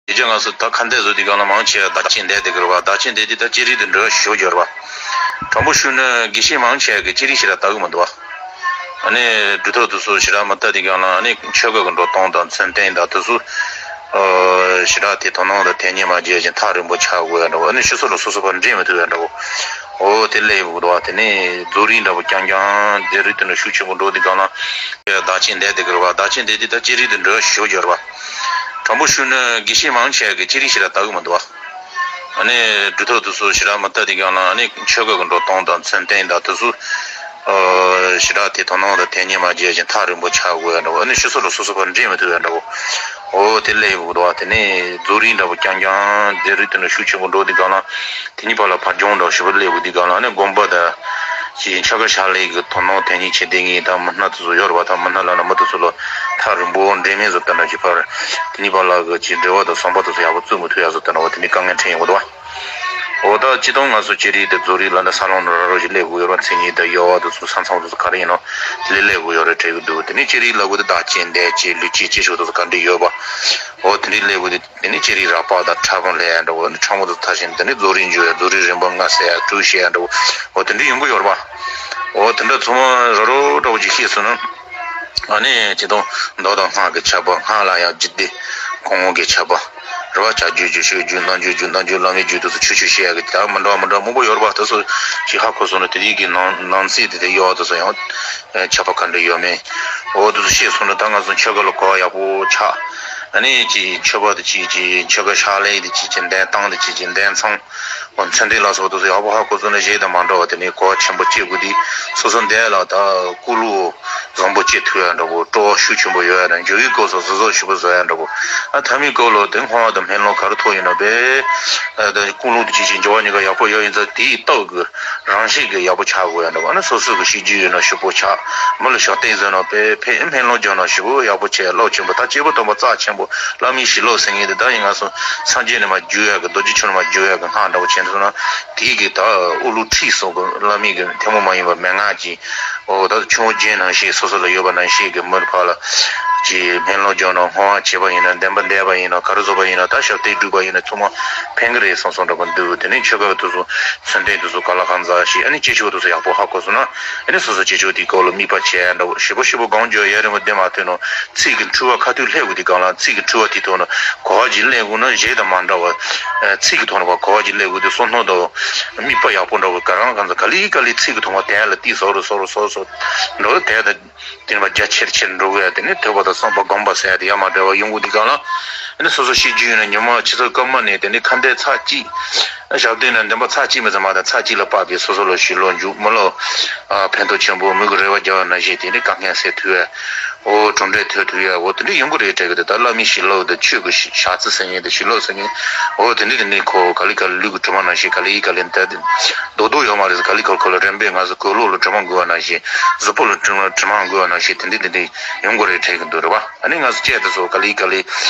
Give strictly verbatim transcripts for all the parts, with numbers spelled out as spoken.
དེ་རྗེས་ང་ཚོ་ད་ཁ་འདས་བཟོ་དུས་སྒང་ལ་མང་ཆེ་བ་བདག་གཅེས་འདས་དེ་གི་རེད་བ། བདག་གཅེས་འདས་དུས་ད་ཅི་རིགས་དེ་འགྲོ་ཞུ་རྒྱུ་རེད་བ། དྲང་པོ་ཞུས་ན་དགེ་བཤེས་མང་ཆེ་བ་གི་ཅི་རིགས་ཞེ་དྲག་ལྟ་གི་མི་འདུག་བ། ཨ་ནི་གྲུབ་ཐོབ་དེ་ཚོ་ཞེ་དྲག་མི་ལྟ་དུས་སྒང་ལ་ཨ་ནི་ཆོས་སྐད་ཀྱི་འགྲོ་སྟངས་དང་མཚན་ལྡན་དང་དེ་ཚོ་ཞེ་དྲག་དེ་དོ་སྣང་དང་དེ་ཉིད་མ་བྱས་ཅིང་ཐག་རིང་པོ་ཆགས་དགོས་ཡ་འདྲ་བོ། ཨ་ནི་ཕྱི་སོ་ལ་སོ་སོ་ཕར་འདྲེས་མི་ཐུབ་ཡ་འདྲ་བོ། འོ་དེ་སླེབས་ཡོང་གི་འདུག་བ། དེ་ནས་རྫོགས་རིམ་འདྲ་བོ་རྐྱང་རྐྱང་དེ་རིགས་དེ་འདྲ་ཤུགས་ཆེན་པོ་འགྲོ་དུས་སྒང་ལ་བདག་གཅེས་འདས་དེ་གི་རེད་བ། བདག་གཅེས་འདས་དེ་ད་ཅི་རིགས་དེ་འགྲོ་ཞུ་རྒྱུ་རེད་བ། དྲང་པོ་ཞུས་ན་དགེ་བཤེས་མང་ཆེ་བ་གི་ཅི་རིགས་ཞེ་དྲག་ལྟ་གི་མི་འདུག་བ། ཨ་ནི་གྲུབ་ཐོབ་དེ་ཚོ་ཞེ་དྲག་མི་ལྟ་དུས་སྒང་ལ་ཨ་ནི་ཆོས་སྐད་ཀྱི་འགྲོ་སྟངས་དང་མཚན་ལྡན་དང་དེ་ཚོ་ཞེ་དྲག་དེ་དོ་སྣང་དང་དེ་ཉིད་མ་བྱས་ཅིང་ཐག་རིང་པོ་ཆགས་དགོས་ཡ་འདྲ་བོ། ཨ་ནི་ཕྱི་སོ་ལ་སོ་སོ་ཕར་འདྲེས་མི་ཐུབ་ཡ་འདྲ་བོ། འོ་དེ་སླེབས་ཡོང་གི་འདུག་བ། དེ་ནས་རྫོགས་རིམ་འདྲ་བོ་རྐྱང་རྐྱང་དེ་རིགས་དེ་འདྲ་ཤུགས་ཆེན་པོ་འགྲོ་དུས་སྒང་ལ་དེ་གཉིས་བར་ལ་བར་སྦྱོང་འདྲ་བོ་ཞེ་པོ་སླེབས་ཡོང་དུས་སྒང་ལ་ཨ་ནི་སྒོམ་པ་དང་ཅིག་ཆོས་སྐད་ཕྱག་ལེན་གྱི་དོ་སྣང་དེ་ཉིད་བྱེད་བསྡད་མཁན་དང་མི་སྣ་དེ་ཚོ་ཡོད་རེད་བ། ད་མི་སྣ་ལབ་ན་མི་དེ་ཚོ་ལ་ཐག་རིང་པོ་འདྲེས་མེད་བཟོ་ལྟ་འདྲ་ཅིག་ཕར་དེ་གཉིས་བར་ལ་གི་ཅིག་འབྲེལ་བ་དང་ཟམ་པ་དེ་ཚོ་ཡག་པོ་བཙུགས་མི་ཐུབ་ཡ་བཟོ་ལྟ་འདྲ་བོ་དེ་འདྲའི་དཀའ་ངལ་འཕྲད་ཡོང་གི་འདུག་བ། འོ་ད་སྤྱིར་བཏང་ང་ཚོ་ཅི་རིགས་དེ་རྫོགས་རིམ་ལབ་ན་ས་ལམ་ནང་ར་རོ་ཞིག་སླེབས་དགོས་ཡོད་རེད་བ། མཚན་ཉིད་དང་དབྱེ་བ་དེ་ཚོ་ས་མཚམས་དེ་ཚོ་ག་རེ་ཡིན་ནོ་དེ་ལས་སླེབས་དགོས་ཡོད་རེད་དྲན་གྱི་འདུག་དེ་ནས་ཅི་རིགས་ལབ་དགོས་དེ་བདག་གཅེས་འདས་གཅེས་ལུས་གཅེས་བཅས་ཆོས་དེ་ཚོ་ག་འདྲ་ཡོད་པ། འོ་དེ་འདྲའི་སླེབས་དགོས་དེ་དེ་ནས་ཅི་རིགས་རགས་པ་དང་ཕྲ་ཕུང་ལབ་ཡ་འདྲ་བོ། ཕྲ་མོ་དེ་ཚོ་མཐར་ཕྱིན་དེ་ནས་རྫོགས་རིམ་འཇུག་ཡ། རྫོགས་རིམ་རིམ་པ་ལྔ་ཟེར་ཡ་དྲུག་བཤད་ཡ་འདྲ་བོ། འོ་དེ་འདྲ་ཡོང་གི་ཡོད་རེད་པ། འོ་དེ་འདྲ་ཚང་མ་ར་རོ་འདྲ་བོ་ཅིག་ཤེས་སོང་ན། ཨ་ནི་སྤྱིར་བཏང་མདོ་དང་སྔགས་ཀྱི་ཁྱད་པར། སྔགས་ལ་ཡང་རྒྱུད་སྡེ་གོང་འོག་གི་ཁྱད་པར་རེད་བ། བྱ་རྒྱུད་ཀྱི་ཆོས་རྒྱུད། རྣལ་འབྱོར་རྒྱུད། རྣལ་འབྱོར་བླ་མེད་རྒྱུད་དེ་ཚོ་ཆོས་ཆོས་བཤད་ཡ་གི་ད་མི་འདྲ་མི་འདྲ་མང་པོ་ཡོད་རེད་པ། དེ་ཚོ་ཅིག་ཧ་གོ་སོང་ན་དེ་རིགས་ཀྱི་ནང་ནང་གསེས་དེ་དེ་ཡོད་པ་དེ་ཚོ་ཡང་ཁྱད་པར་ག་འདྲ་ཡོད་མེད། འོ་དེ་ཚོ་ཤེས་སོང་ན་ད་ང་ཚོ་ཆོས་སྐད་ལ་གོ་བ་ཡག་པོ་ཆགས། ཨ་ནི་ཅིག་མཆོད་པ་དེ་ཅིག་ཅིག་མཆོད་ཀ་ཕྱག་ལེན་དེ་ཅིག་ཅིག་འདོན་སྟངས་དེ་ཅིག་ཅིག་འདོན་མཚམས། འོ་མཚན་དེ་ལ་སོགས་དེ་ཚོ་ཡག་པོ་ཧ་གོ་སོང་ན་གཞན་དང་མ་འདྲ་བ་དེ་ནས་གོ་བ་ཆེན་པོ་སྐྱེ་དགོས་དུས་སོ་སོ་འདས་ལ་ད་ཀུན་སློང་བཟང་པོ་སྐྱེ་ཐུབ་ཡ་འདྲ་བོ། སྤྲོ་བ་ཤུགས་ཆེན་པོ་ཡོད་ཡ་དང་། འགྱུར་བའི་སྐབས་སུ་གཟབ་གཟབ་ཞིབ་པོ་བཟོ་ཡ་འདྲ་བོ། ཨ་ཐ་མའི་སྐབས་ལ་དེ་སྔོན་དང་སྨོན་ལམ་ག་རེ་ཐོབ་ཡིན་ན་པས། ཨ་ད་ཀུན་སློང་དེ་ཅིག་ཅིག་འགྱུར་བ་གཉིས་ཀ་ཡག་པོ་ཡོད་ཡིན་ཙང་དེའི་རྟགས་ཀྱི་རང་བཞིན་གྱི་ཡག་པོ་ཆགས་དགོས་ཡ་འདྲ་བོ། ཨ་ནི་སོ་སོ་གི་ཤེས་རྒྱུ་ཡོད་ན་ཞིབ་པོ་ཆགས། མི་ལ་ཞབས་བརྟན་བཟོས་ན་པས། ཕན་སྨོན་ལམ་རྒྱག་ན་ཞིབ་པོ་ཡག་པོ་བྱས། རླབས་ཆེན་པོ་ད་སྐྱེས་བུ་དམ་པ་རྩ་ཆེན་པོ་བླ་མའི་ཞི་ལུགས་ཟེར་མཁན་དེ་ད་ཡིན་ང་ཚོ་སངས་རྒྱས་ནས་མར་བརྒྱུད་ཡ་གི་རྡོ་རྗེ་འཆང་ནས་མར་བརྒྱུད་ཡ་གི་སྔགས་འདྲ་བོ་བྱས་ནས་སོང་ན་དེའི་གི་ད་དབུ་ལུང་ཁྲིད་སོགས་ཀྱི་བླ་མའི་གི་ཐུན་མོང་མ་ཡིན་པ་མན་ངག་ཅིག་འོ་ད་ཆུང་ངུ་རྒྱན་ནང་བཞིན་སོ་སོ་ལ་ཡོད་པ་ནང་བཞིན་གྱི་མི་ཕར་ལ་ཅིག་སྨོན་ལམ་རྒྱག་ན་བསྔོ་བ་བྱས་པ་ཡིན་ན་འདོན་པ་འདོན་པ་ཡིན་ན་ག་རེ་བཟོ་བ་ཡིན་ན་ད་ཞབས་བརྟན་བསྒྲུབས་པ་ཡིན་ན་ཚང་མ་ཕན་གི་རེད་བསམ་བསམ་འདྲ་པོ་འདུག་དེ་ནས་ཆོས་སྐད་དེ་ཚོ་མཚོན་དོན་དེ་ཚོ་ག་ལ་གང་ཟག་ཞིག་ཨ་ནི་སྐྱེ་ཆོག་དེ་ཚོ་ཡག་པོ་ཧ་གོ་སོང་ན་ཨ་ནི་སོ་སོ་སྐྱེ་ཆོག་དེའི་སྐོར་ལ་དམིགས་པ་བྱས་འདྲ་བོ་ཞིབ་པོ་ཞིབ་པོ་གང་བརྗོད་ཡ་རིང་པོ་བསྡད་མ་ཐུབ་ན་ཚིག་གི་འཁྲུལ་བ་ཁ་ཐུག་སླེབས་དགོས་དུས་སྒང་ལ་ཚིག་གི་འཁྲུལ་བ་དེའི་ཐོག་ན་གོ་བ་ཅིག་སླེབས་དགོས་ན་གཞན་དང་མ་འདྲ་བ། ཚིག་གི་ཐོག་ན་གོ་བ་ཅིག་སླེབས་དགོས་དུས་བསམ་བློ་དང་དམིགས་པ་ཡག་པོ་འདྲ་བོ་ག་རང་གང་ཟག་ག་ལེ་ག་ལེ་ཚིག་གི་ཐོག་མ་དེ་ལ་ཏིག་ཟོ་རུ་ཟོ་རུ་ཟོ་ཟོ་འགྲོ་དེ་ད་དེ་ནས་རྒྱ་ཆེར་ཆེར་འགྲོ་དགོས་ཡ། དེ་ནས་ཐོས་པ་དང་བསམ་པ་སྒོམ་པ་ཟེར་ཡ་དེ་ཡ་མ་བྲལ་བ་ཡོང་དགོས་དུས་སྒང་ལ་ཨ་ནི་སོ་སོ་ཤེས་རྒྱུ་ཡོད་ན་ཉི་མ་ཆུ་ཚོད་སྐར་མ་ནས་དེ་ནས་ཁ་འདས་ཚར་གཅིག་ཞབས་བརྟན་ན་འདོན་པ་ཚར་གཅིག་མ་ཚད་མ་དང་ཚར་གཅིག་ལ་དཔག་པའི་སོ་སོ་ལ་ཞུ་ལོ་འཇུག་མི་ལ་ཕན་ཐོགས་ཆེན་པོ་མི་གི་རེ་བ་རྒྱག་པ་ནང་བཞིན་དེ་ནས་དཀའ་ངལ་སེལ་ཐུབ་ཡ། འོ་གྲུབ་འབྲས་ཐོན་ཐུབ་ཡ། འོ་དེ་འདྲ་ཡོང་གི་རེད་དྲན་གི་འདུག་ད་བླ་མའི་ཞི་ལུགས་དང་ཆོས་ཀྱི་ཞག་རྩི་ཟེར་མཁན་དང་ཞི་ལུགས་ཟེར་མཁན་འོ་དེ་འདྲ་དེ་འདྲ་ཁོ་ག་ལེ་ག་ལེ་ལུས་ཀྱི་གྲིབ་མ་ནང་བཞིན་ག་ལེ་ག་ལེ་འདས་རྡོག་རྡོག་ཡོད་མ་རེད། ག་ལེ་ག་ལེ་ཁོ་ལ་རིམ་པས་ང་ཚོ་གོས་ལོག་ལ་གྲིབ་མ་འགོས་པ་ནང་བཞིན་གཟུགས་པོ་ལ་གྲིབ་མ་གྲིབ་མ་འགོས་པ་ནང་བཞིན་དེ་འདྲ་དེ་འདྲ་ཡོང་གི་རེད་དྲན་གི་འདུག་རེད་བ། ཨ་ནི་ང་ཚོ་སྐྱེས་དེ་ཚོ་ག་ལེ་ག་ལེ་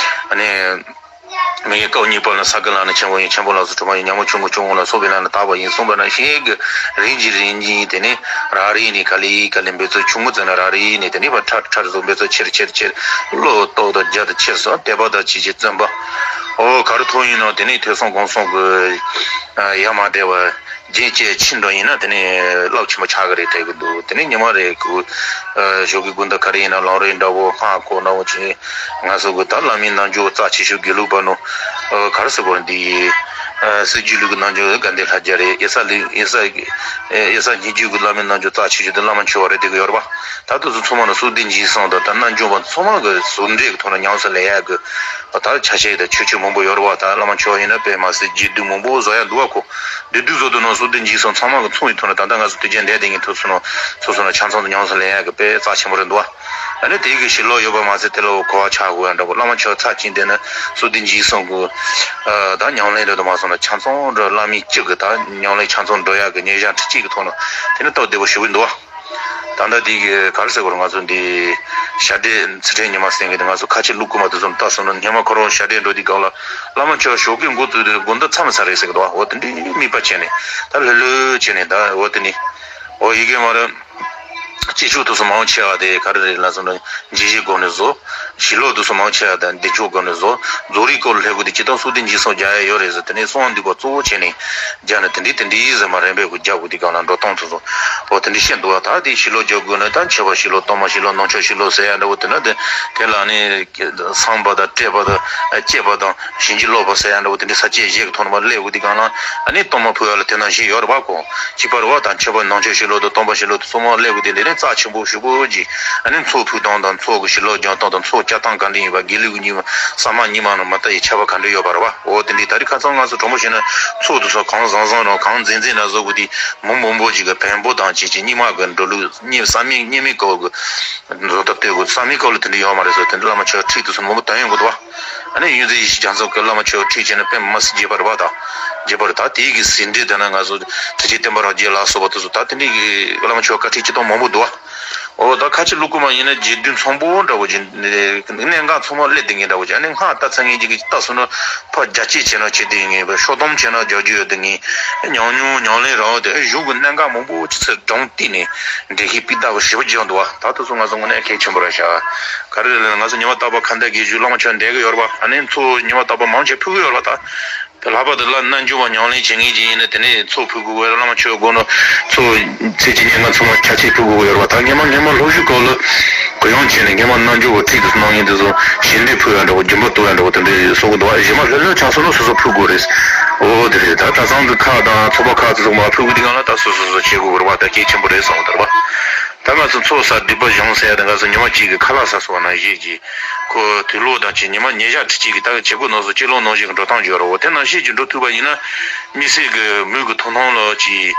ཨ་ནི། མི་ཡི་སྐབས་གཉིས་པ་ལ་ས་དགེ་ལག་ནི་ཆེན་པོ་ཡིན། ཆེན་པོ་ལ་སོགས་གྲུབ་པ་ཡིན། ཉོན་མོངས་ཆུང་ངུ་ཆུང་ངུ་ལ་སོགས་པའི་ལམ་ལ་དག་པ་ཡིན་གསུངས་པ་ནང་བཞིན་གྱི་རིམ་གྱིས་རིམ་གྱིས་དེ་ནས་རང་རིག་ནས་ག་ལེ་ག་ལེ་འབད་རྩོལ་ཆུང་ངུ་ཙམ་ལ་རང་རིག་ནས་དེ་ནས་ཕར་ཁྲ་ཁྲ་རུ་འབད་རྩོལ་ཆེར་ཆེར་ཆེར་བློ་སྟོབས་དང་རྒྱ་དང་ཆེར་སོང་དད་པ་དང་བྱིས་པའི་བརྩོན་པ་འོ་ག་རུ་ཐོན་ཡིན་ནོ་དེ་ནས་ཐོས་བསམ་སྒོམ་གསུམ་གྱི་ཡ་མ་བྲལ་བ། རྒྱུན་བཅས་ཕྱིན་འགྲོ་ཡིན་ན་དེ་ནས་རླབས་ཆེན་པོ་ཆགས་ཀྱི་རེད་དྲན་གྱི་འདུག་དེ་ནས་ཉི་མ་རེ་གུ་ཞོགས་ཀྱི་དགོང་དག་ག་རེ་ཡིན་ན་ལམ་རིམ་འདྲ་བོ་སྔགས་སྐོར་འདྲ་བོ་བྱས། ང་ཚོ་གི་ད་བླ་མའི་རྣལ་འབྱོར་རྩ་ཆེ་ཤོས་དགེ་ལུགས་པ་ནོ། ག་རེ་ཟེར་དགོས་རེད་འདི། སྲིད་རྒྱུད་ལུགས་ཀྱི་རྣལ་འབྱོར་དགའ་ལྡན་ལྷ་རྒྱལ་རེད། ཡེ་ས་ལུགས་ཡེ་ས་ཡེ་ས་སྙན་རྒྱུད་ཀྱི་བླ་མའི་རྣལ་འབྱོར་རྩ་ཆེ་ཤོས་དེ་བླ་མ་མཆོད་པ་རེད་དེ་གི་ཡོད་རེད་པ། ད་དེ་ཚོ་ཚང་མ་ནི་གསོལ་འདེབས་འཇིགས་གསུམ་དང་ད་རྣལ་འབྱོར་པ་ཚང་མ་གི་ཟུང་འབྲེལ་གྱི་ཐོག་ནས་ཉམས་སུ་ལེན་ཡག་གི་ད་ཆ་ཤས་དང་ཆོས་སྤྱོད་མང་པོ་ཡོད་རེད་པ། ད་བླ་མ་མཆོད་པ་ཡིན་ན་དཔེ་མ་སྲིད་རྒྱས་བསྡུས་མང་པོ་བཟོ་ཡག་འདུག་བ་ཁོ། བདུད་འདུལ་བཟོ་དུས་ནང་གསོལ་འདེབས་འཇིགས་གསུམ་ཚང་མ་གི་མཚུངས་ཡིན་ཐོག་ནས་ད་ལྟ་ང་ཚོ་དུས་རྒྱུན་འདས་དེ་ངས་ཐུག་སོང་ནོ་སོ་སོ་ནོ་ཆ་ཚང་དུ་ཉམས་སུ་ལེན་ཡག་གི་དཔེ་རྩ་ཆེན་པོ་རེད་འདུག་བ། ཨ་ནི་དེ་གི་ཞི་ལུགས་ཡོད་པ་མ་ཚད་དེ་ལ་གོ་བ་ཆགས་དགོས་ཡ་འདྲ་པོ། བླ་མ་མཆོད་པ་ཚར་གཅིག་འདས་ན་གསོལ་འདེབས་འཇིགས་གསུམ་གི་ད་ཉམས་ལེན་རེད་དུ་མ་སོང་ན་ཆ་ཚང་འགྲོ་བླ་མའི་གཅིག་གི་ད་ཉམས་ལེན་ཆ་ཚང་འགྲོ་ཡག་གི་ཉེ་ཞག་ཁྲི་གཅིག་གི་ཐོག་ནས་དེ་ནི་སྟབས་བདེ་པོ་ཞེ་པོ་འདུག་བ། ད་ལྟ་དེ་གི་ག་རེ་ཟེར་དགོས་རེད། ང་ཚོ་འདི་ཞབས་བརྟན་ཚུལ་ཁྲིམས་ཉི་མ་ཟེར་མཁན་དེ་ང་ཚོ་ཁ་ཆེ་ལུགས་དཀར་མ་དེ་ཚོ་ལ་ལྟ་སོང་ན་སྔོན་མ་ཁོ་རང་ཞབས་བརྟན་འགྲོ་དུས་སྒང་ལ་བླ་མ་མཆོད་པ་ཞོགས་ཀས་འགོ་བཙུགས་དུས་དགོང་དག་མཚམས་མཚམས་རེད་ཟེར་གི་འདུག་བ། འོ་དེ་འདྲའི་དམིགས་པ་བྱས་ནས་ད་ལྷོད་ལྷོད་བྱས་ནས་ད་འོ་དེ་ནི་འོ་ཡི་གེ་མ་རེད། སྐྱེས་མཆོག་དེ་ཚོ་མང་ཆེ་བ་དེ་ག་རེ་རེད་ལབ་སོང་ན་འཇིགས་བྱེད་སྒོ་ནས་བཟོ། ཞི་ལུ་དེ་ཚོ་མང་ཆེ་བ་དེ་བདེ་མཆོག་སྒོ་ནས་བཟོ། རྫོགས་རིམ་སྐོར་ལ་སླེབས་དགོས་དེ་སྤྱིར་བཏང་སྲོག་ལྡན་འཇིག་གསུམ་རྒྱག་ཡ་ཡོད་རེད་ཟེར། དེ་ནས་གསང་བ་འདུས་པ་གཙོ་བོ་བྱས་ནས་རྒྱག་ན་དེ་འདྲའི་དེ་འདྲའི་ཟེར་མ་རན་པའི་སྒོ་རྒྱག་དགོས་དེ་གང་ལ་འགྲོ་སྟངས་དེ་ཚོ་འོ་དེ་འདྲའི་བཤད་འདུག་བ། ད་དེ་ཞི་ལུ་རྒྱག་དགོས་ན་ད་མཆོད་པ་ཞི་ལུ་གཏོར་མ་ཞི་ལུ་ནང་མཆོད་ཞི་ལུ་ཟེར་ཡ་འདྲ་བོ་དེ་ན་དེ་དེ་ལ་ནི་བསམ་པ་དང་སྤྲད་པ་དང་བསྐྱེད་པ་དང་། བྱིན་གྱིས་རློབ་པ་ཟེར་ཡ་འདྲ་བོ་དེ་འདྲའི་ས་བཅད་བཞི་གི་ཐོག་ནས་མར་སླེབས་དགོས་དེ་གང་ལ་ཨ་ནི་གཏོར་མ་ཕུལ་ཡ་ལ་དེ་ནང་བཞིན་ཡོད་རེད་བ། གོ་གཅིག་པ་རེད་བ། ད་མཆོད་པ་ནང་མཆོད་ཞི་ལུ་དང་གཏོར་མ་ཞི་ལུ་དང་གསུམ་མར་སླེབས་དགོས་དེ་ལས་ནི་རྩ་ཆེན་པོ་ཞེ་པོ་ཅིག་ཨ་ནི་ཚོགས་ཕུལ་སྟངས་དང་ཚོགས་ཀྱི་ཞི་ལུ་རྒྱག་སྟངས་དང་ཚོགས་བསྐྱལ་སྟངས་ག་འདྲ་ཡིན་པ་དགེ་ལུགས་ཀྱི་རྙིང་མ་ས་མ་རྙིང་མ་ནང་མ་ལྟ་ཡི་ཁྱད་པར་ག་འདྲ་ཡོད་པ་རེད་བ། འོ་དེ་འདྲའི་ད་རེས་ཁ་སང་ང་ཚོ་དྲང་པོ་བཤད་ན་ཚོགས་དེ་ཚོ་གང་བཟང་བཟང་རང་གང་མཛེས་མཛེས་ན་བཟོ་དགོས་དེ་མང་པོ་མང་པོ་ཅིག་གི་བེམ་པོ་དང་བཅས་ཀྱི་རྙིང་མ་གི་འགྲོ་ལུགས་རྙིང་ས་མིག་རྙིང་མིག་སྐོར་གི་བཟོ་ལྟ་ལྟོས་དགོས། ས་མིག་སྐོར་ལ་དེ་འདྲ་ཡོད་མ་རེད་ཟེར། དེ་འདྲ་བླ་མ་མཆོད་ཁྲིད་དུ་སོང་མང་པོ་དོན་ཡོང་གི་འདུག་བ། ཨ་ནི་ཡོངས་འཛིན་ཡེ་ཤེས་རྒྱ་མཚོ་གི་བླ་མ་མཆོད་ཁྲིད་བྱས་ནས་དཔེ་མ་སྲིད་རྒྱས་པ་རེད་བ། ད་རྒྱས་པ་རེད། ད་དེའི་གི་ཟིན་བྲིས་དེ་ན་ང་ཚོ་ཁྲི་ཆེན་བསྟན་པ་རབ་རྒྱས་ལ་སོགས་པ་དེ་ཚོ་ད་དེ་འདྲའི་གི་བླ་མ་མཆོད་བཀའ་ཁྲིད་ཅི་ཐོག་མང་པོ་འདུག་བ། འོ་ད་ཁ་ཆེ་ལུགས་ཀུན་མ་ཡིན་ན་རྗེ་བདུན་ཚོམ་བུ་འདྲ་བོ་ཅིག་གནད་འགག་ཚང་མ་སླེབས་བསྡད་མཁན་འདྲ་བོ་ཅིག་ཨ་ནི་སྔགས་ལྟ་ཚང་མཁན་ཅིག་གིས་ལྟ་སོང་ན་ཕར་རྒྱ་སྐྱེད་བྱས་ན་བྱེད་བསྡད་ཡོད་མཁན། ཕར་ཤོག་སྡོམ་བྱས་ན་རྒྱག་རྒྱུ་ཡོད་བསྡད་མཁན། ཉམས་མྱོང་ཉམས་ལེན་རང་དེ་གཞུང་གི་གནད་འགག་མང་པོ་ཅིག་ཚུར་སྒྲུང་བཏིང་ནས་འགྲེལ་བཤད་སྤུས་དག་པོ་ཞེ་པོ་ཅིག་འདུག་བ། ད་དེ་ཚོ་ང་ཚོ་དངོས་གནས་གལ་ཆེན་པོ་རེད་ཤག་ག་རེ་རེད་ལབ་ན་ང་ཚོ་ཉི་མ་རྟག་པར་ཁ་འདོན་དགེ་བཅུ་བླ་མ་མཆོད་འདོན་གྱི་ཡོད་རེད་བ། ཨ་ནི་ཚོགས་ཉི་མ་རྟག་པར་མང་ཆེ་ཕུལ་གྱི་ཡོད་རེད་བ། ད། དེ་ལྷག་པར་དུ་བླ་རྣལ་འབྱོར་པ་ཉམས་ལེན་བྱེད་མཁན་ཅིག་ཡིན་ན་དེ་ནས་ཚོགས་ཕུལ་དགོས་ཀྱི་ཡོད་རེད། བླ་མ་མཆོད་དགོས་ན་ཚོགས་ཚེས་གཅིག་ཉིན་ང་ཚང་མ་ཆ་ཚད་ཕུལ་དགོས་ཀྱི་ཡོད་རེད་བ། ད་སྔོན་མ་སྔོན་མ་སློབ་ཞུགས་སྐབས་ལ་གུ་ཡངས་བྱས་ནས་སྔོན་མ་རྣལ་འབྱོར་པ་ཁྲིད་དུ་གནང་མཁན་དེ་ཚོ་ཞལ་འདེབས་ཕུལ་ཡ་འདྲ་བོ་སྦྱིན་པ་གཏོང་ཡ་འདྲ་བོ་དེ་འདྲ་བཟོ་གི་འདུག་བ། གཞན་པ་ལྷོད་ལྷོད་ཆགས་སོང་ན་སོ་སོ་ཕུལ་དགོས་རེད། འོ་དེ་རེད། ད་གྲྭ་ཚང་གི་ཁག་དང་ཚོགས་པ་ཁག་ཚོ་ཚང་མ་ཕུལ་དགོས་དུས་སྒང་ལ་ད་སོ་སོ་སོ་སོ་བྱེད་དགོས་ཀྱི་རེད་བ། ད་གལ་ཆེན་པོ་རེད་བསམ་གི་འདུག་བ། ད་ང་ཚོ་ཚོགས་བསགས་སྒྲིབ་པ་སྦྱོང་ཟེར་ཡ་དེ་ང་ཚོ་ཉི་མ་གཅིག་གི་ཁ་ལག་ཟ་སོང་བ་ནང་བཞིན་གྱི། ཁོ་དུས་ལོ་དང་ཅི་ཉི་མ་ཉི་ཤུ་ཁྲི་གཅིག་གི་ད་གི་བྱེད་སྒོ་ནང་བཟོ་སྤྱི་ལོ་ནང་བཞིན་གྱི་འགྲོ་སྟངས་ཡོད་རེད། འོ་དེ་ནང་བཞིན་གྱི་འགྲོ་ཐུབ་པ་ཡིན་ན་དམིགས་བསལ་གྱི་མི་གི་ཐོབ་ཐང་ལོ་ཅིག་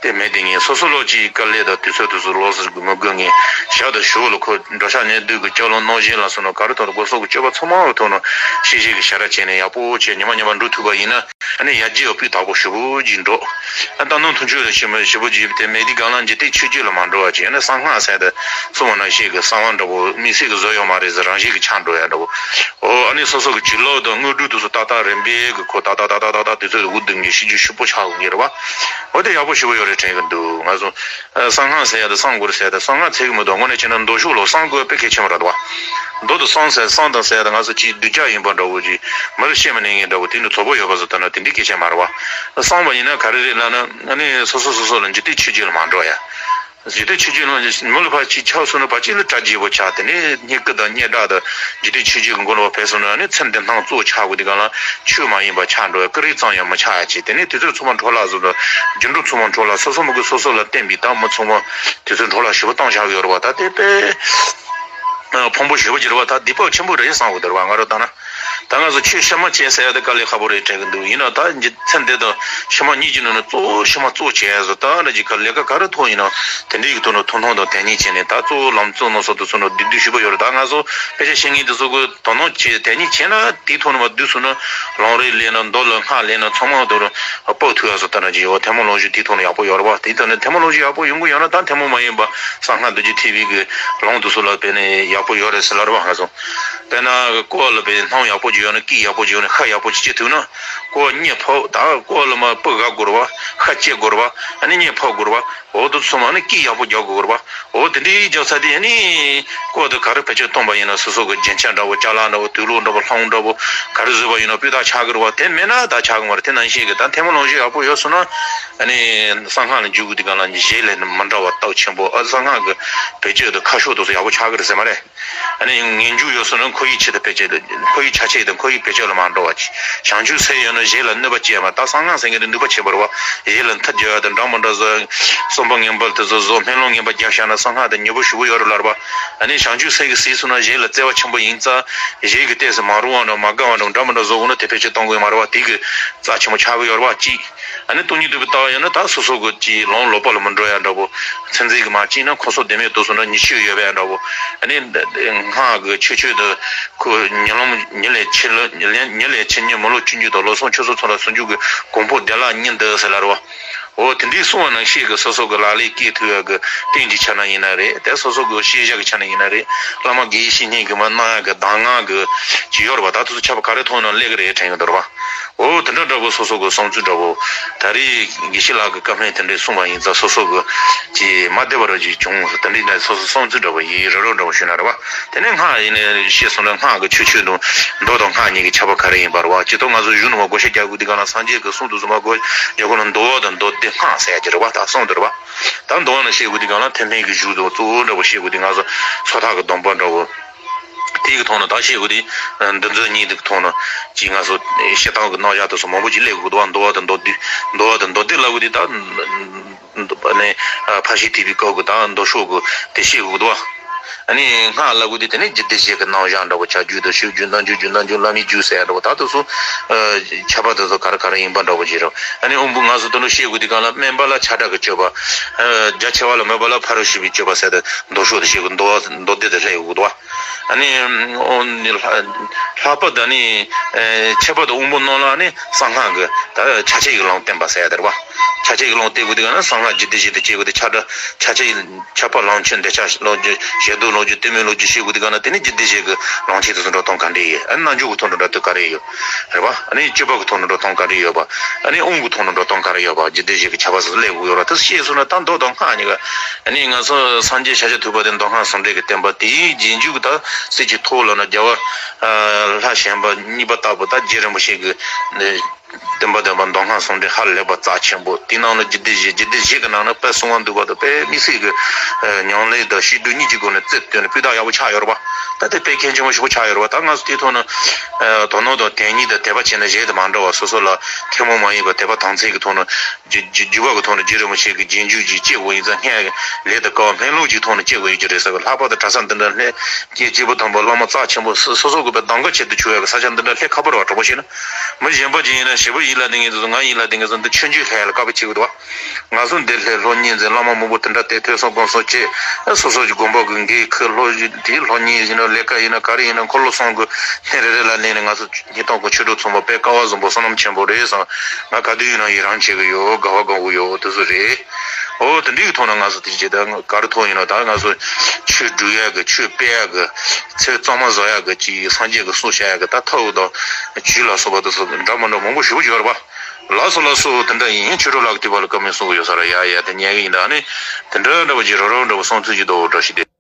དེ་མེད་དེ་ངས་སོ་སོ་ལོ་ཅིག་དཀའ་ལས་དང་དུས་ཚོད་དུས་ཚོད་ལོ་ཟེར་གི་མི་དགོས་ངས་ཞག་དང་ཞོ་ལ་ཁོ་འགྲོ་ཤག་ཉལ་སྡོད་གི་སྐྱོ་ལོ་ནང་བཞིན་ལ་སོང་ན་ག་རེ་ཐོག་ལ་སྒོ་ཟོག་གི་སྤྱོད་པ་ཚང་མ་གི་ཐོག་ནས་ཤེས་བྱེད་ཀྱི་ཞལ་ར་བྱས་ནས་ཡག་པོ་བྱས་ཉི་མ་ཉི་མ་འགྲོ་ཐུབ་པ་ཡིན་ན་ཨ་ནི་ཡར་རྒྱས་ཡོད་སྤུས་དག་པོ་ཞེ་པོ་ཅིག་འགྲོ། ཨ་ད་ནང་ཐུང་ཆོས་ལ་ཞེ་མ་ཞེ་པོ་ཅིག་དེ་མེད་དུས་སྒང་ལ་འཇིག་རྟེན་ཆོས་བརྒྱད་ལ་མ་འགྲོ་བ་བྱས་ན་གསང་སྔགས་ཟེར་དེ་གསུངས་པ་ནང་བཞིན་གྱི་གསང་བ་འདྲ་བོ་དམིགས་བསལ་གྱི་བཟོ་ཡོད་མ་རེད་ཟེར། རང་བཞིན་གྱི་ཆགས་འགྲོ་ཡ་འདྲ་བོ། ཨོ་ཨ་ནི་སོ་སོ་གི་བྱིན་རླབས་དང་དངོས་གྲུབ་དེ་ཚོ་ཏག་ཏག་རིམ་པས་གི་ཁོ་ཏག་ཏག་ཏག་ཏག་ཏག་ཏག་དུས་ཚོད་དུ་འུ་སྡུག་ངས་ཤེས་རྒྱུ་ཞིབ་པོ་ཆགས་དགོས་ངེས་རེད་བ། ཨོ་དེ་ཡག་པོ་ཞེ་པོ་ཡོད་རེད་དྲན་གི་འདུག་ང་ཚོ་ཨ་གསང་སྔགས་ཟེར་ཡ་དང་གསང་དགོས་ཟེར་ཡ་དང་གསང་སྔགས་ཚད་གི་མི་འདུག་དངོས་གནས་བྱས་ན་མདོ་ཕྱོགས་ལ་གསང་དགོས་དཔེ་གལ་ཆེན་པོ་རེད་བ། མདོ་དང་གསང་ཟེར་གསང་དང་ཟེར་ཡ་དང་ང་ཚོ་ཅིག་གདུལ་བྱ་ཡིན་པ་འདྲ་བོ་ཅིག་མི་ལ་བཤད་མི་ཉན་མཁན་འདྲ་བོ་དེ་ནི་ཚོགས་པ་ཡོད་པ་བཟོ་ལྟ་ན་དེ་འདྲའི་གལ་ཆེན་མ་རེད་བ། གསང་བ་ཡིན་ན་ག་རེ་རེད་ལབ་ན་ཨ་ནི་སོ་སོ་སོ་སོ་ལ་འཇིག་རྟེན་ཆོས་བརྒྱད་ལ་མ་འགྲོ་ཡ། འཇིག་རྟེན་ཆོས་བརྒྱད་ནང་མི་ལ་ཕར་ཅིག་ཆགས་སོང་ན་ཕར་ཅིག་ལ་གྲ་རྒྱས་པོ་ཆགས། དེ་ནས་སྙིང་སྐུ་དང་སྙན་གྲགས་དང་འཇིག་རྟེན་ཆོས་བརྒྱད་ཀྱི་མགོ་ལ་ཕར་ཕེབས་སོང་ན་ཨ་ནི་ཚེ་འདི་སྣང་གཙོ་ཆགས་དགོས་དུས་སྒང་ལ་ཆོས་མ་ཡིན་པ་ཆགས་འགྲོ་ཡ། ཀུན་རིག་ཙམ་ཡང་མི་ཆགས་ཡ་ཅིག་དེ་ནས་དུས་ཚོད་ཚང་མ་འཕྲོ་བརླག་བཟོ་འགྲོ། རྒྱུ་འགྲུལ་ཚང་མ་འཕྲོ་བརླག་སོ་སོ་མི་དགོས་སོ་སོ་ལ་བརྟེན་པའི་ད་མི་ཚང་མ་དུས་ཚོད་འཕྲོ་བརླག་ཞེ་པོ་བཏང་བཞག་གི་ཡོད་རེད་བ། ད་དེ་དཔེ་ཕངས་པོ་ཞེ་པོ་ཅིག་རེད་བ། ད་སྡིག་པ་ཆེན་པོ་རེད་བསམ་གི་འདུག་རེད་བ། ང་རང་ལྟ་ན། ད་ང་ཚོ་ཆོས་ཕྱི་མ་བྱས་ཟེར་ཡ་དེ་དཀའ་ལས་ཁག་པོ་རེད་དྲན་གི་འདུག་ཡིན་ན་ད་འཇིག་ཚེ་འདི་དང་ཕྱི་མ་གཉིས་ཀྱི་ནང་ནས་གཙོ་བོ་ཕྱི་མ་གཙོ་བྱས་ཡ་བཟོ་ད་ནི་ཅིག་ག་ལས་ཀ་ག་རེ་ཐོག་ཡིན་ན་དེ་འདྲའི་གི་ཐོག་ནས་ཐུགས་སྣང་དང་དོ་སྣང་བྱས་ནས་ད་གཙོ་བོ་ལམ་གཙོ་ནོ་སོགས་དེ་ཚོ་ནང་སྡུག་སྡུག་ཞེ་པོ་ཡོད་རེད། ད་ང་ཚོ་དཔེ་ཆ་ཤེས་མཁན་དེ་ཚོ་གི་དོ་སྣང་བྱས་དོ་སྣང་བྱས་ན་དེའི་ཐོག་ནས་མར་བསྡུས་སོང་ན་ལམ་རིམ་ལས་ན་མདོ་ལ་སྔགས་ལས་ན་ཚང་མ་དེ་རུ་སྤོ་ཐུབ་ཡ་བཟོ་ད་ནི་ཅིག་ཡོད། ཐལ་མོ་ལོ་རྒྱུས་དེའི་ཐོག་ནས་ཡག་པོ་ཡོད་རེད་བ། དེའི་ཐོག་ནས་ཐལ་མོ་ལོ་རྒྱུས་ཡག་པོ་ཡོང་གི་ཡོད་ན་ད་ཐལ་མོ་མ་ཡིན་པ་གསང་སྔགས་རྡོ་རྗེ་ཐེག་པའི་གི་ལམ་དེ་ཚོ་ལ་དཔེ་ནས་ཡག་པོ་ཡོད་རེད་ཟེར་ལབ་རེད་བ། ང་ཚོ། དཔེར་ན་ཀོ་ལ་བའི་སྣང་ཡག་པོ་ཅིག་ཡོད་ན་སྐད་ཡག་པོ་ཅིག་ཡོད་ན་ཤ་ཡག་པོ་ཅིག་སྐྱེ་ཐུབ་ན་ཀོ་གཉིད་ཕོག་ད་ཀོ་ལ་མ་སྤུ་ག་དགོས་རེད་བ། ཤ་སྐྱེ་དགོས་རེད་བ། ཨ་ནི་གཉིད་ཕོག་དགོས་རེད་བ། འོ་དེ་ཚོ་མ་ནི་སྐད་ཡག་པོ་རྒྱག་དགོས་རེད་བ། འོ་དེ་འདྲའི་རྒྱག་ཚར་དུས་ཨ་ནི་ཀོ་དེ་ག་རེ་བེད་སྤྱོད་གཏོང་པ་ཡིན་ན་སོ་སོ་གི་རྒྱན་ཆ་འདྲ་བོ་ཅ་ལག་འདྲ་བོ་དུག་ལོག་འདྲ་བོ་ལྷམ་འདྲ་བོ་ག་རེ་བཟོས་པ་ཡིན་ན་སྤུས་དག་ཆགས་ཀྱི་རེད་བ། དེ་མེད་ན་ད་ཆགས་ཀྱི་མ་རེད། དེ་ནང་བཞིན་གི་ད་ཐལ་མོ་ལོ་རྒྱུས་ཡག་པོ་ཡོད་སོང་ན་ཨ་ནི་གསང་སྔགས་ལ་འཇུག་དགོས་དུས་སྒང་ལ་གཞན་ལས་མི་འདྲ་བ་སྟོབས་ཆེན་པོ་ཨ་གསང་སྔགས་ཀྱི་བེད་སྤྱོད་དང་ཁ་ཕྱོགས་དེ་ཚོ་ཡག་པོ་ཆགས་ཀྱི་རེད་ཟེར་མ་རེད། ཨ་ནི་ངེས་འབྱུང་ཡོད་སོང་ན་ཁོར་ཡུག་ཆེད་དུ་བེད་སྤྱོད་དང་ཁོར་ཡུག་ཆ་ཆེ་དང་ཁོར་ཡུག་བེད་སྤྱོད་ལ་མ་འགྲོ་བ་ཅིག་བྱང་ཆུབ་སེམས་ཡོད་ན་གཞན་ལ་གནོད་པ་བྱེད་མ་ད་གསང་སྔགས་ཟེར་མཁན་དེ་ནུས་པ་ཆེན་པོ་རེད་བ། གཞན་ལ་མཐུ་རྒྱག་ཡ་དང་འདྲ་མི་འདྲ་བཟོ་གསུམ་པ་ངན་པ་དེ་ཚོ་བཟོ་སྨོན་ལམ་ངན་པ་རྒྱབ་བཞག་ན་གསང་སྔགས་དེ་ཉེ་པོ་ཞེ་པོ་ཡོད་རེད་ལབ་རེད་བ། ཨ་ནི་བྱང་ཆུབ་སེམས་ཀྱིས་གཟིགས་སོང་ན་གཞན་ལ་བརྩེ་བ་ཆེན་པོ་ཡིན་ཙང་གཞན་གྱི་ལྟས་སུ་མ་རུང་བ་འདྲ་མ་དགའ་བ་འདྲ་འདྲ་མི་འདྲ་བཟོ་དགོས་ན་དེ་བེད་སྤྱོད་གཏོང་དགོས་ཡོད་མ་རེད་བ། དེ་གི་རྩ་ཆེན་པོ་ཆགས་ཀྱི་ཡོད་རེད་བ་གཅིག་ཨ་ནི་སྟོང་ཉིད་རྟོགས་པའི་ལྟ་བ་ཡོད་ན་ད་སོ་སོ་གི་ཅིག་ལམ་ལོག་པ་ལ་མི་འགྲོ་ཡ་འདྲ་པོ། མཚན་འཛིན་གྱིས་མ་བཅིངས་ན་ཁོ་སོ་བདེན་མེད་རྟོགས་སོང་ན་ཉེས་ཆད་ཡོད་པའི་འདྲ་པོ། ཨ་ནི་སྔགས་ཀྱི་ཆོས་སྤྱོད་དུ་ཁོ་ཉིན་ལམ་ཉིན་ལས་ཕྱི་ལ་ཉིན་ལས་ཕྱི་ཉིན་མི་ལོ་བཅུ་གཉིས་དང་ལོ་གསུམ་ཆུ་ཚོད་ཚོ་ལ་སུམ་ཅུ་གི་གོང་འཕེལ་བདེ་བླག་གཉིས་འདུག་ཟེར་ལབ་རེད་བ། འོ་དེ་འདྲའི་གསུང་བ་ནང་བཞིན་གྱི་སོ་སོ་གི་ལག་ལེན་སྐྱེལ་ཐུབ་ཡ་གི་རྟེན་གྱི་ཆ་ནས་ཡིན་ན་རེད། དེ་སོ་སོ་གི་ཤེས་བྱ་གི་ཆ་ནས་ཡིན་ན་རེད། བླ་མ་དགེ་བའི་བཤེས་གཉེན་གྱིས་མ་གནང་ཡ་གི་གདམས་ངག་གི་ཅིག་ཡོད་རེད་བ། ད་དེ་ཚོ་ཁྱད་པར་ག་རེ་མཐོང་ན་སླེབས་ཀྱི་རེད་དྲན་གྱི་འདུག་རེད་བ། འོ་དེ་འདྲ་འདྲ་པོ་སོ་སོ་གི་བསམ་ཚུལ་འདྲ་པོ། ད་རེས་དགེ་བཤེས་ལགས་ཀྱི་བཀའ་ལན་དེ་འདྲས་གསུངས་པ་ཡིན་ཙང་སོ་སོ་གི་ཅིག་མ་བདེ་བ་ར་ཅིག་བྱུང་། དེ་འདྲས་འདྲ་སོ་སོ་བསམ་ཚུལ་འདྲ་པོ་ཡིན་རེ་རེ་འདྲ་པོ་ཞུས་ན་རེད་བ། དེ་ནས་སྔགས་ཡིན་ནས་བཤད་སོང་ན་སྔགས་ཀྱི་ཆོས་ཆོས་དང་མདོ་དང་སྔགས་གཉིས་ཀྱི་ཁྱད་པར་ག་རེ་ཡིན་པ་རེད་བ། ཇི་ལྟར་ང་ཚོ་གཞུང་ནང་མ་བགོ་བཤའ་རྒྱག་དགོས་དུས་གང་ལ་སངས་རྒྱས་ཀྱི་གསུང་དུ་གསུངས་པ་བགོ་རྒྱག་དགོས་ན་མདོ་བ་དང་མདོ་སྡེ་སྔགས་ཟེར་ཡ་ཅིག་རེད་བ། ད་གསུང་དུ་རེད་བ། ད་མདོ་བ་ནང་བཤད་དགོས་དུས་གང་ལ་ཐེག་དམན་གྱི་གཞུང་དང་གཙོ་བོ་འདྲ་པོ་བཤད་དགོས་དུས་ང་ཚོ་སོ་ཐར་གྱི་སྡོམ་པ་འདྲ་པོ། དེའི་གི་ཐོག་ནས་ད་བཤད་དགོས་དེ། འདི་ཚོ་གཉིས་དེ་གི་ཐོག་ནས་ཅིག་ང་ཚོ་བཤད་སྟངས་ཀྱི་རྣམ་གཞག་དེ་ཚོ་མང་པོ་ཅིག་སླེབས་དགོས་འདུག་བ། མདོ་བ་དང་མདོ་སྡེ། མདོ་བ་དང་མདོ་སྡེ་ལབ་དགོས་དེ་ད། ཨ་ནི་ཕར་ཕྱིན་ཐེག་པའི་སྐབས་ཀྱི་ད་མདོ་ཕྱོགས་ཀྱི་དེ་བཤད་དགོས་འདུག་བ། ཨ་ནི་སྔགས་ལབ་དགོས་དེ་དེ་ནི་རྒྱུད་སྡེ་བཞི་གི་རྣམ་གཞག་འདྲ་པོ། ཆ་རྒྱུད་དང་ཕྱོགས་རྒྱུད་རྣམ་འགྱུར་རྒྱུད། རྣམ་འགྱུར་བླ་མའི་རྒྱུད་ཟེར་ཡ་འདྲ་པོ། ད་དེ་ཚོ་ཁྱད་པར་དེ་ཚོ་ག་རེ་ག་རེ་ཡིན་པ་འདྲ་པོ་ཅིག་རེད། ཨ་ནི་དབང་པོ་ང་ཚོ་དེ་འདྲ་བཤད་དགོས་དེ་གང་ལ་སྨན་པ་ལ་ཆ་འདྲ་གི་སྤྱོད་པ། རྒྱ་ཆེ་བ་ལ་མོས་པ་ལ་ཕ་རོལ་ཕྱིན་པའི་སྤྱོད་པ་ཟེར་ཏེ་མདོ་ཕྱོགས་དེ་བཤད་དགོས། མདོ་བ་མདོ་སྡེ་དེ་སླེབས་དགོས་འདུག་བ། ཨ་ནི། ཨོ་ནི་ལྷ་ལྷག་པར་དུ་ནི། ཨེ་ཁྱད་པར་དུ་དབང་པོ་རྣམས་ལ་ནི་གསང་སྔགས་ཀྱི་ད་ཕྱག་ཆེན་གྱི་ལམ་བསྟན་པ་ཟེར་ཡ་དེ་རེད་བ། ཕྱག་ཆེན་གྱི་ལམ་བསྟན་དགོས་དུས་གང་ན་གསང་སྔགས་རྒྱུད་སྡེ་བཞི་དེ་བྱེད་དགོས་དེ། ཁྱབ་བདག་ཕྱག་ཆེན་ཁྱབ་པ་ལམ་ཆེན་འདོད་ཆགས་ལོངས་སྤྱོད་ཞེ་སྡང་ལོངས་སྤྱོད་གཏི་མུག་ལོངས་སྤྱོད་བཤད་དགོས་དུས་གང་ན་དེ་ནི་རྒྱུད་སྡེ་བཞི་གི་ལམ་ཆེན་དེ་ཚོ་འགྲོ་སྟངས་ག་འདྲས་ཡོད། ཨ་ནི་རྣལ་འབྱོར་གྱི་ཐོག་ནས་འགྲོ་སྟངས་ག་རེ་ཡོད་རེད་བ། ཨ་ནི་སྤྱོད་པ་གི་ཐོག་ནས་འགྲོ་སྟངས་ག་རེ་ཡོད་པ། ཨ་ནི་དབང་གི་ཐོག་ནས་འགྲོ་སྟངས་ག་རེ་ཡོད་པ། རྒྱུད་སྡེ་བཞི་གི་ཁྱད་པར་ཚོ་སླེབས་དགོས་ཡོད་ར། དེ་ཤེས་སོང་ན་ད་མདོ་དང་སྔགས་གཉིས་ཀ་ཨ་ནི་ང་ཚོ་སངས་རྒྱས་ཤཱཀྱ་ཐུབ་པ་དེ་མདོ་སྔགས་ཟུང་འབྲེལ་གྱི་བསྟན་པ་དེའི་རྗེས་འཇུག་ད་སྲིད་ཀྱི་ཐོག་ལ་ན་རྒྱལ་བ་ལྷ་ཞན་པ་གཉིས་པ་ལྟ་བུ་ད་རྗེ་རིན་པོ་ཆེ་གི་བསྟན་པ་བསྟན་པ་མདོ་སྔགས་ཟུང་འབྲེལ་ཧ་ལས་པ་རྩ་ཆེན་པོ། དེའི་ནང་ལ་རྒྱུད་སྡེ་བཞི། རྒྱུད་སྡེ་བཞི་གི་ནང་ན་དཔལ་གསང་བ་འདུས་པ་དང་དཔལ་དམིགས་བསལ་གྱི་ཉམས་ལེན་དང་བཤད་སྒྲུབ་གཉིས་ཀྱི་སྒོ་ནས་རྩལ་བཏོན་ནས་སྤུས་དག་ཡག་པོ་ཆགས་ཡོད་རེད་པ། ད་དེ་དཔེ་མཁས་ཆེན་པོ་ཞེ་པོ་ཆགས་ཡོད་རེད་པ། ད་ང་ཚོ་དེའི་ཐོག་ནས་དོ་སྣང་དང་དོན་གཉེར་དང་དད་པ་བྱས་ན་གཞན་དང་མ་འདྲ་བ། སོ་སོ་ལ་ཐུན་མོང་མ་ཡིན་པ་དད་པ་དམ་ཚིག་གི་ཐོག་ནས་རྒྱུ་རྒྱུ་རྒྱུད་པ་གི་ཐོག་ནས་རྗེ་རིན་པོ་ཆེ་གི་རྗེས་འཇུག་ཅིག་སྐྱེ་དགོས་ཡིན་ཙང་སྔས་ལས་དང་སྐལ་བ་སྨོན་ལམ་གྱི་ཐོག་ནས་སྐྱེ་དགོས་ཡོད་ཀྱི་རེད་ཟེར་བའི་ལྷག་པར་དུ་གྲྭ་ས་འདི་འདྲ་སླེབས་སྐྱེས་སྐྱེས་བུ་དམ་པ་བླ་མ་རྩ་ཆེན་པོ་སོ་སོ་གི་དཔེ་གདམ་ག་ཆེད་དུ་བྱུང་ཡ་གི་ས་ཆ་འདི་འདྲ་སླེབས་ཁག་པོ་རེད་བ། དྲང་པོ་བཤད་ན་མི་གཞན་པ་ཅིག་ཡིན་ན་ཞེ་པོ་ཡིད་ལ་དྲན་མཁན་དེ་ཚོ་ང་ཡིད་ལ་དྲན་མཁན་ཚོ་འདི་ཆོས་འབྱུང་ལྷ་ཡ་ལ་དཀའ་བ་སྤྱད་ཀྱི་འདུག་བ། ང་ཚོ་འདིར་སླེབས་སློབ་གཉེར་མཛད། བླ་མ་མང་པོ་དེ་འདྲ་དེ་ཐོས་བསམ་སྒོམ་གསུམ་བྱས། སོ་སོ་གི་དགོན་པ་གི་འགན་ཁུར། སློབ་གཞི་དེའི་སློབ་གཉེར་ཡིན་ན་ལས་ཀ་ཡིན་ན་ག་རེ་ཡིན་ན་འཁོར་ལོ་གསུམ་གི་སྣེ་རེ་རེ་ལ་གནས་ནས་ང་ཚོ་སྙིང་ཐག་གི་ཆོས་གྲོགས་ཚང་མ་དཔེ་སྐལ་བ་བཟང་པོ་བསོད་ནམས་ཆེན་པོ་རེད་བསམ། ང་ག་དུས་ཡིན་ན་ཡི་རང་བྱེད་ཀྱི་ཡོད། དགའ་བ་དགའ་པོ་ཡོད། དེ་ཚོ་རེད། འོ་དེ་འདྲའི་ཐོག་ནས་ང་ཚོ་དེ་བྱེད་ད་ག་རེ་ཐོག་ཡིན་ན་ད་ང་ཚོ་ཆོས་སྒྲུབ་ཡག་གི་ཆོས་སྤེལ་ཡག་གི་ཚེ་གཙང་མ་བཟོ་ཡག་གི་ཅིག་སངས་རྒྱས་ཀྱི་གསུང་བཤད་ཡག་གི་ད་ཐབས་དང་ཇུས་ལ་སོགས་པ་དེ་ཚོ་འདྲ་མི་འདྲ་མང་པོ་ཞེ་པོ་ཡོད་རེད་པ། ལགས་སོ་ལགས་སོ། དེ་འདྲ་ཡིན། ཆོས་གྲོགས་ལགས་ཀྱིས་དེ་བར་ལ་བཀའ་མོལ་གསུང་གི་ཡོད་ས་རེད། ཡ་ཡ་དེ་ཉན་གི་ཡིན། ད་ནི་དེ་འདྲ་འདྲ་པོ་ཅིག་རོ་རོ་འདྲ་པོ་གསུང་ཚུལ་ཅིག་འདུག་བཀྲ་ཤིས་བདེ།